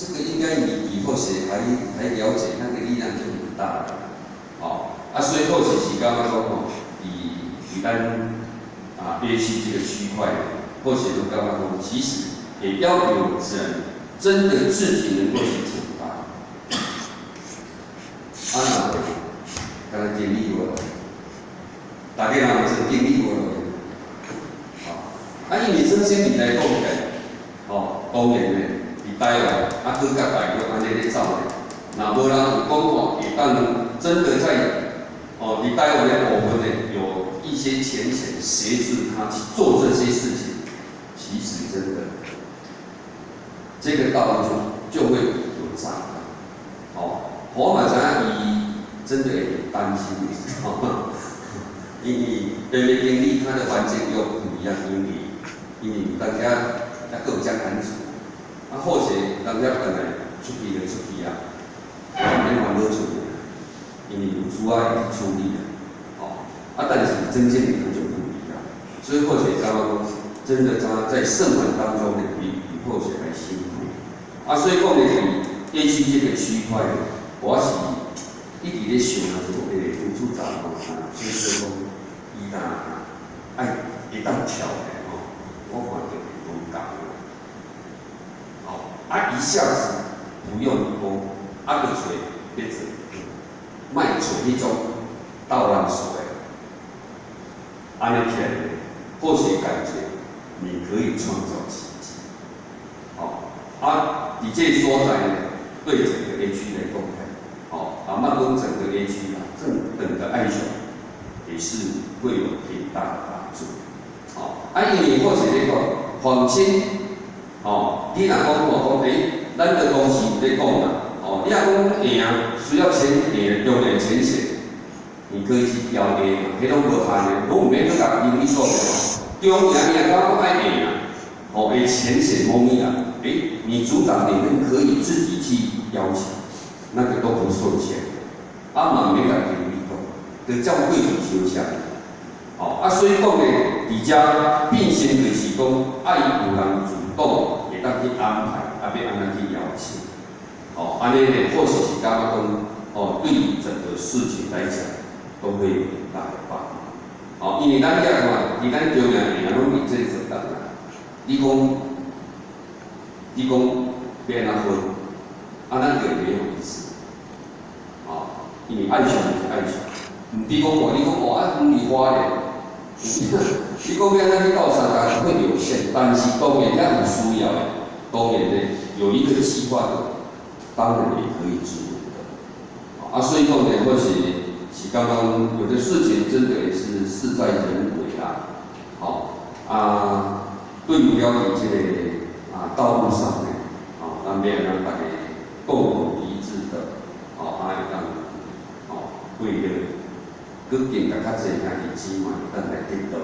這個應該你比後學還了解，那個力量就很大了。哦，啊，所以後學是感覺講吼，佇咱啊 A 區這個區塊，後學都感覺講，其實也要有人真的自己能夠去承擔。啊，若無，敢若經理無，大家人有做經理無？啊，因為總經理來講起來，哦，當然咧，佇台灣啊，閣佮大陸按呢咧走咧，若無人有講吼，會當真的在哦，佇台灣的部分呢，有一些淺顯協助他去做這些事情，其實真的，這個道路就會有障礙。哦，我嘛知影伊真的會擔心，因為別別經理他的環境又不一樣，因為有當時抑閣有遮難處，啊，好勢人家本來出去就出去啊，毋免煩惱出去，因為有主愛去處理啊，哦，啊，但是真正的他就不一樣，所以好勢感覺講，真的他在生活當中呢，比好勢還辛苦，啊，所以講呢，佇 A 區這個區塊，我是一直咧想啊，就講吳處長吼，啊，所以說講，伊若愛會當跳的吼，我看著會講夠，哦，啊，一下子不用多，啊，就揣欲做，莫揣彼種鬥人數的，按呢起來，或許感覺你可以創造奇蹟，哦，啊，佇這個所在呢，對整個 A 區來講，哦，啊，莫講整個 A 區啦，整個愛上也是會有挺大的幫助，哦，啊，因為或許咧講，況且，哦，你若講吼講，欸，咱的公司有咧講啦，哦，你若講贏，需要錢贏，中的淺顯，你可以去邀約嘛，彼攏無限的，攏毋免閣共經理說的吼。中營你若感覺愛贏啊，哦，會淺顯貓咪啊，欸，你組長你們可以自己去邀請，那個都不收錢，啊嘛毋免共經理講，就照規矩收錢。哦，啊，所以講呢，佇遮變成就是講，愛有人主動會當去安排，啊，欲按怎去邀請，哦，按呢呢，或許是感覺講，哦，對於整個事情來講，都會有很大的幫忙。哦，因為咱遐看，佇咱中營下攏佇這個當啦。你講欲按怎分，啊，咱就沒有意思。哦，因為愛上就是愛上，毋比講哦，你講哦，啊，遠佇花蓮，你講欲按怎去鬥相共會有限，但是當然遐有需要的，當然呢，有一個計劃的，當然也可以支援的。啊，所以講呢，或許是剛剛有的事情真的也是事在人為啦。好，啊，對於了佇這個啊道路上面，啊，咱欲按怎大家共同一致的，哦，啊會當，哦，為了閣更加較濟兄弟姊妹會當來得到，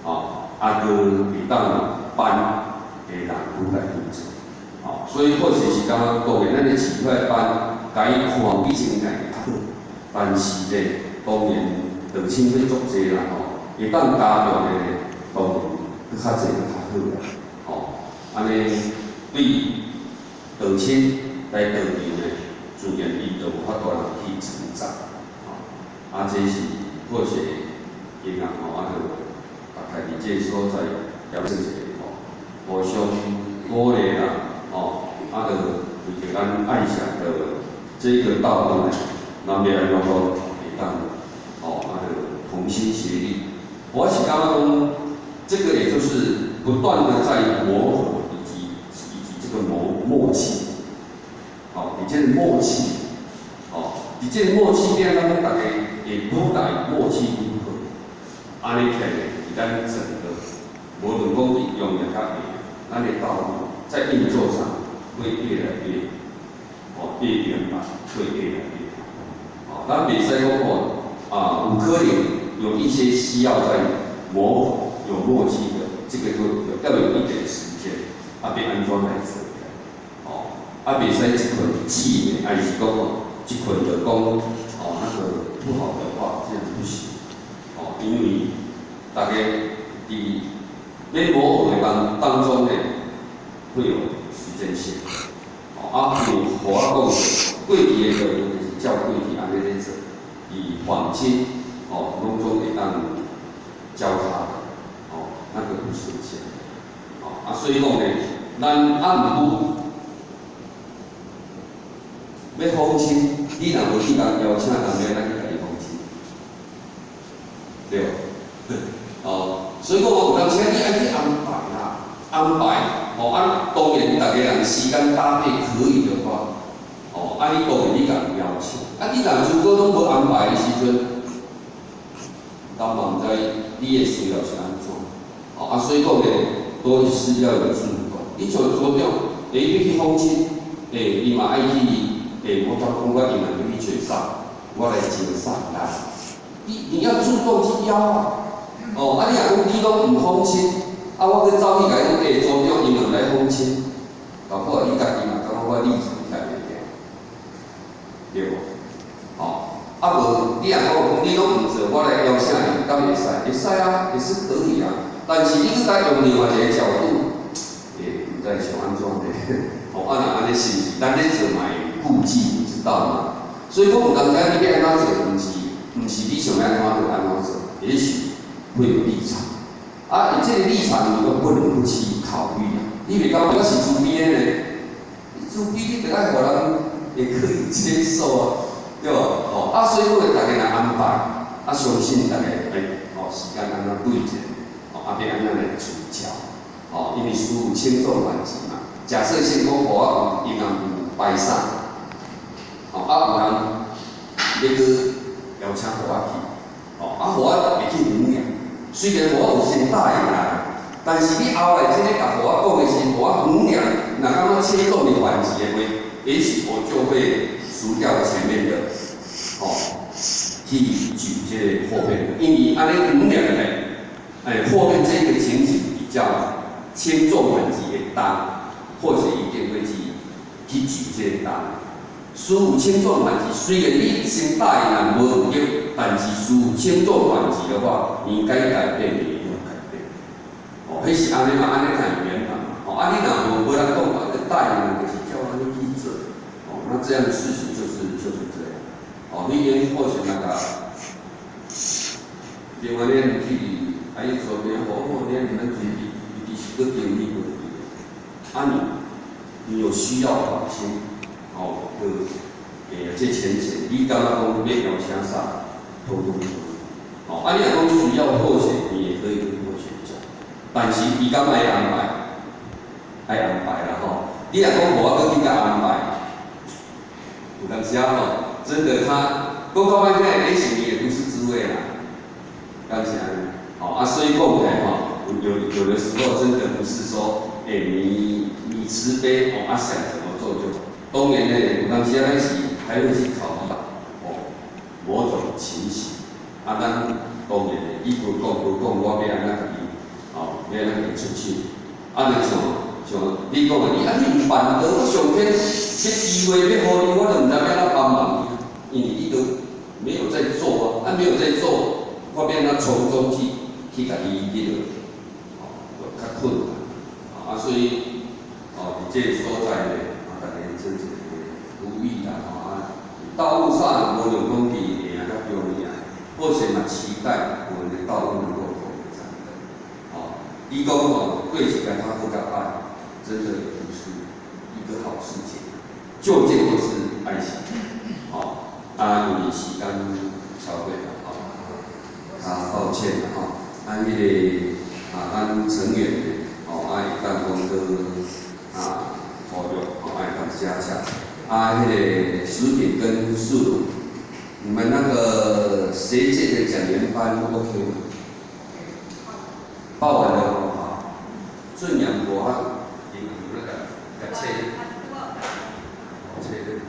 哦，啊，閣會當班的人愈來愈濟，哦，所以或許是感覺當然咱的市塊班，共伊看比前來較好，但是咧，當然長青會足濟啦吼，會當加入的咧，當然閣較濟閣較好啦，吼，按呢對長青來道場咧，自然伊就有法度人去成長，吼，啊，這是或許銀行吼，啊，就大概佇這個所在調整一下吼，互相鼓勵啦，吼，啊，就為著咱愛上的這個道路呢，咱欲按怎講會當，吼，啊，就同心協力。我是感覺講，這個也就是不斷的在磨合，以及這個默契，吼，佇這個默契，吼，佇這個默契變咱大家會愈來默契愈好，按呢起來，佇咱整個無論講佇用也較下，咱的道路在運作上會越來越，哦，越圓滿，會越來越好。哦，咱袂使講哦，啊，有可能有一些需要在磨合、有默契的，這個都要有一點時間，啊，欲按怎來做？哦，啊，袂使一困氣的，還是講哦，一困就講哦，那個不好的話，這樣不行。哦，因為大家佇咧磨合的當中呢，會有時間線。哦，哦，啊，因為予我講過去的做法就是照過去按呢咧做，佇訪親，哦，攏總會當教他的，哦，那個不是錢，哦，啊，所以講呢，咱啊毋過欲訪親，你若無去共邀請，人欲按怎去共伊訪親？對無？哦，所以講有當時你愛去安排啦，安排，哦，啊，當然逐家人時間搭配可以的話，哦，啊，你當然你共邀請，啊，你若如果攏無安排的時陣，咱嘛毋知你的需要是按怎，哦，啊，所以講呢，都是要有主動。你像組長，欸，欲去訪親，欸，伊嘛愛去，欸，我感覺我伊嘛欲去吹哨，我來接送啦。你要主動去邀啊，哦，啊，你若講你攏毋訪親，啊，我閣走去共伊講，欸，組長伊嘛來訪親，搞不好你家己嘛感覺我立場徛袂定，對無？哦，啊無，你若講講你攏毋做，我來邀請你，敢會使？會使啊，也是可以啊。但是你閣共用另外一個角度，欸，毋知想按怎咧？哦，啊，若按呢是毋是？咱咧做嘛會顧忌，你知道嗎？所以講有當時你欲按怎做，毋是你想欲按怎就按怎做，也許會有立場。啊，這個立場你都不能不去考慮啊。你袂感覺我是慈悲的呢？你慈悲，你著愛予人會可以接受啊，對無？哦，啊，所以講逐家來安排，啊，相信逐家會哦，時間按怎對者，哦，啊，欲按怎來處理，哦，因為事有輕重緩急嘛。假設先講我有銀行有排啥，哦，啊，有人欲去邀請予我去，哦，啊，予我會去衡量。雖然我有先答應啦，但是你後來這个共予我講的是，予我衡量，若感覺輕重的緩急的話，也許我就會除掉前面的，哦，去舉這個後面的，因為按呢衡量的，哎，後面這個情形比較輕重緩急會當，或者一定會去舉這個單。事有輕重緩急，雖然你先答應人無用，但是事有輕重緩急的話，你該改變的一定要改變。哦，彼是按呢嘛，按呢才會圓滿嘛。哦，啊，你若無人講嘛，答應人就是叫按呢去做。哦，那這樣的事情就是這樣。哦，彼間或許那個，另外咧去，啊，伊說明好，你們自己伊是閣經歷過去。啊你有需要訪親，哦，就欸，這淺顯，你感覺講欲邀請啥，通通可以。哦，啊，你若講需要賀寫，你也可以跟賀寫講。但是伊敢愛安排，愛安排啦吼。你若講無我閣去共安排，有當時啊吼，真的他講到歹聽，也許你也不是滋味啦，敢是按呢？哦，啊，所以講起來吼，有的時候真的不是說，欸，你慈悲哦，啊想怎麼做就，當然呢，有當時啊，咱是還會去考慮哦，某種情形，啊，咱當然呢，伊無講無講，我欲按怎共伊，哦，欲按怎共伊出手，啊，就像你講的，你啊你毋辦得，我上天這機會欲予你，我都毋知欲按怎幫忙你，因為你都沒有在做啊，啊沒有在做，我欲按怎從中去共伊彼落，哦，就較困難，啊，所以，哦，佇這個所在呢，啊，逐家做一個呼籲啦，吼啊，道務上無論講佇下甲中爾，或者嘛期待我們的道務能夠統一戰的，哦，伊講吼，過去共較好較歹，真的也不是一個好事情，究竟都是愛情，哦，啊，因為時間超過啦，吼，啊，抱歉啦，吼，啊，彼個啊，咱成員呢，哦，啊，會當講閣啊，呼籲，哦，愛當加強，啊，彼個食品跟素卤，你們那個學界的講員班 OK 嗎？報完了吼，俊陽無啊，銀行那個共切，哦，切咧。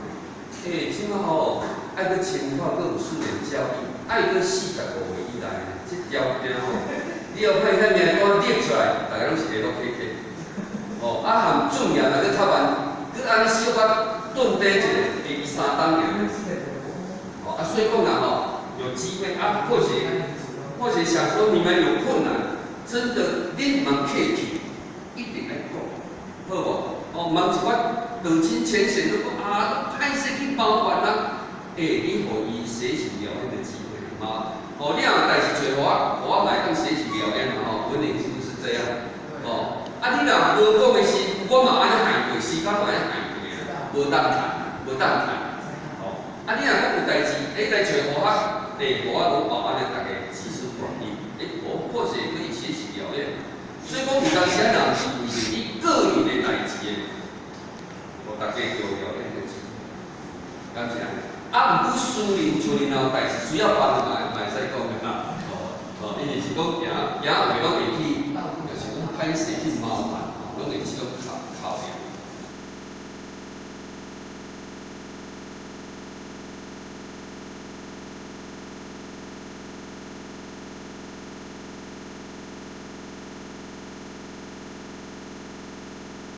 欸，這馬吼愛閣深化，閣有四年教育，愛閣45歲以內，這條件吼，你後擺遐名單列出來，逐家攏是會落客客。哦，啊含俊陽若閣較慢，閣按呢小可頓短一下，會伊3冬爾。哦，啊，所以講啦吼，有機會啊，或許想說你們有困難，真的恁毋通客氣，一定愛講，好無？哦，毋通一寡道親淺顯都講啊，歹勢去麻煩啦。欸，你予伊學習表演的機會嘛？哦，你若有代誌揣予我，予我嘛會當學習表演嘛吼，文玲是不是這樣？哦，啊，你若無講的時，我嘛按呢害過，時間嘛按呢害過啊，無當趁，無當趁。哦，啊，你若講有代誌，欸，來揣予我，欸，予我攏包按呢，逐家集思廣益，欸，我或者可以學習表演。所以講有當時啊，若是為著你個人的代誌的，予逐家做表演的機會，敢是按呢？啊，毋過私人像恁若有代誌需要幫忙，嘛會使講的哈。哦哦，因為是講行行有的攏會去，就是講歹勢去麻煩。